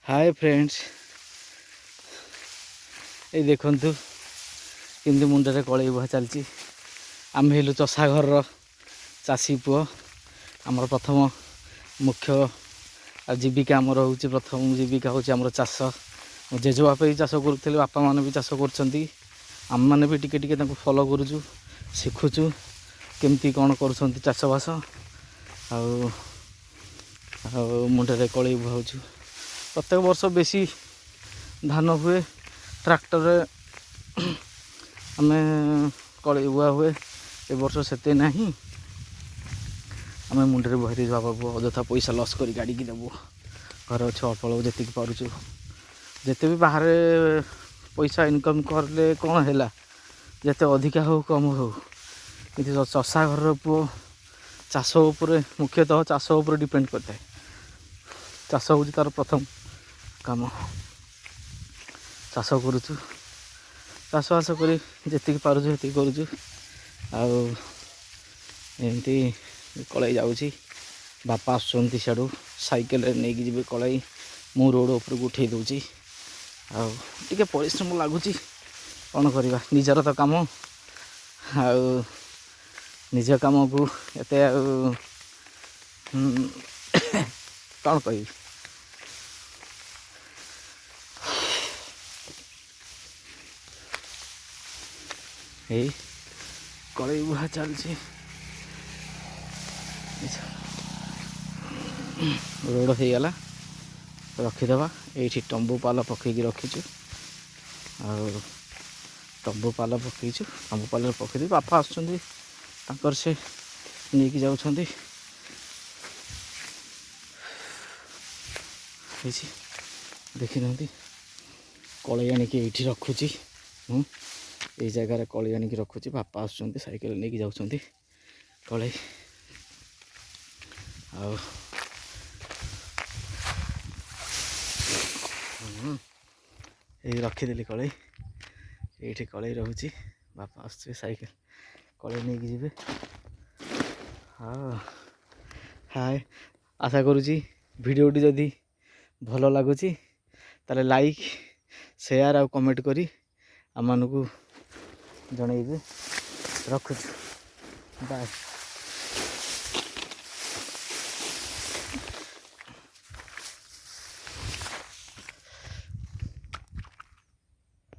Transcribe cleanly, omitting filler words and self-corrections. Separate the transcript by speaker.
Speaker 1: ହାଏ friends, ଏଇ ଦେଖନ୍ତୁ କେମିତି ମୁଣ୍ଡରେ କଳେଇ ବୁହା ଚାଲିଛି। ଆମେ ହେଲୁ ଚଷା ଘରର ଚାଷୀ ପୁଅ। ଆମର ପ୍ରଥମ ମୁଖ୍ୟ ଆଉ ଜୀବିକା ଆମର ହେଉଛି, ପ୍ରଥମ ଜୀବିକା ହେଉଛି ଆମର ଚାଷ। ମୋ ଜେଜେବାପା ବି ଚାଷ କରୁଥିଲେ, ବାପାମାନେ ବି ଚାଷ କରୁଛନ୍ତି। ଆମେମାନେ ବି ଟିକେ ଟିକେ ତାଙ୍କୁ ଫଲୋ କରୁଛୁ, ଶିଖୁଛୁ କେମିତି କ'ଣ କରୁଛନ୍ତି ଚାଷବାସ। ଆଉ ଆଉ ମୁଣ୍ଡରେ କଳେଇ ବୁହାଉଛୁ। ପ୍ରତ୍ୟେକ ବର୍ଷ ବେଶୀ ଧାନ ହୁଏ, ଟ୍ରାକ୍ଟରରେ ଆମେ କଳେଇ ବୁହା ହୁଏ। ଏ ବର୍ଷ ସେତେ ନାହିଁ, ଆମେ ମୁଣ୍ଡରେ ବୁହାଇ ଦେଇଛୁ ବାପା ପୁଅ। ଅଯଥା ପଇସା ଲସ୍ କରି ଗାଡ଼ିକି ଦେବୁ? ଘରେ ଅଛୁ, ଅଳ୍ପ ଅଳ୍ପ ଯେତିକି ପାରୁଛୁ। ଯେତେ ବି ବାହାରେ ପଇସା ଇନକମ୍ କଲେ କ'ଣ ହେଲା, ଯେତେ ଅଧିକା ହଉ କମ୍ ହଉ, କିନ୍ତୁ ଚଷା ଘରର ପୁଅ ଚାଷ ଉପରେ, ମୁଖ୍ୟତଃ ଚାଷ ଉପରେ ଡିପେଣ୍ଡ କରିଥାଏ। ଚାଷ ହେଉଛି ତା'ର ପ୍ରଥମ କାମ। ଚାଷ କରୁଛୁ, ଚାଷବାସ କରି ଯେତିକି ପାରୁଛୁ ସେତିକି କରୁଛୁ। ଆଉ ଏମିତି କଳେଇ ଯାଉଛି। ବାପା ଆସୁଛନ୍ତି ସିଆଡ଼ୁ, ସାଇକେଲରେ ନେଇକି ଯିବେ କଳେଇ। ମୁଁ ରୋଡ଼ ଉପରକୁ ଉଠେଇ ଦେଉଛି। ଆଉ ଟିକେ ପରିଶ୍ରମ ଲାଗୁଛି, କ'ଣ କରିବା, ନିଜର ତ କାମ। ଆଉ ନିଜ କାମକୁ ଏତେ ଆଉ କ'ଣ କହିବି? ଏଇ କଳେଇ ବୁହା ଚାଲିଛି। ରୋଡ଼ ହେଇଗଲା, ରଖିଦେବା ଏଇଠି। ତମ୍ବୁ ପାଲ ପକେଇକି ରଖିଛୁ। ଆଉ ତମ୍ବୁ ପାଲ ପକେଇଛୁ, ତମ୍ବୁ ପାଲରେ ପକେଇଦେବି। ବାପା ଆସୁଛନ୍ତି, ତାଙ୍କର ସେ ନେଇକି ଯାଉଛନ୍ତି। ହେଇଛି, ଦେଖିନାହାନ୍ତି। କଳେଇ ଆଣିକି ଏଇଠି ରଖୁଛି ମୁଁ, ଏଇ ଜାଗାରେ କଳେଇ ଆଣିକି ରଖୁଛି। ବାପା ଆସୁଛନ୍ତି, ସାଇକେଲ ନେଇକି ଯାଉଛନ୍ତି କଳେଇ। ଆଉ ଏଇ ରଖିଦେଲି କଳେଇ, ଏଇଠି କଳେଇ ରହୁଛି। ବାପା ଆସୁଥିବେ, ସାଇକେଲ କଳେଇ ନେଇକି ଯିବେ। ହଁ, ହାଏ। ଆଶା କରୁଛି ଭିଡ଼ିଓଟି ଯଦି ଭଲ ଲାଗୁଛି, ତାହେଲେ ଲାଇକ୍, ସେୟାର ଆଉ କମେଣ୍ଟ କରି ଆମମାନଙ୍କୁ ଜଣେଇବେ। ରଖୁଛୁ, ବାଏ।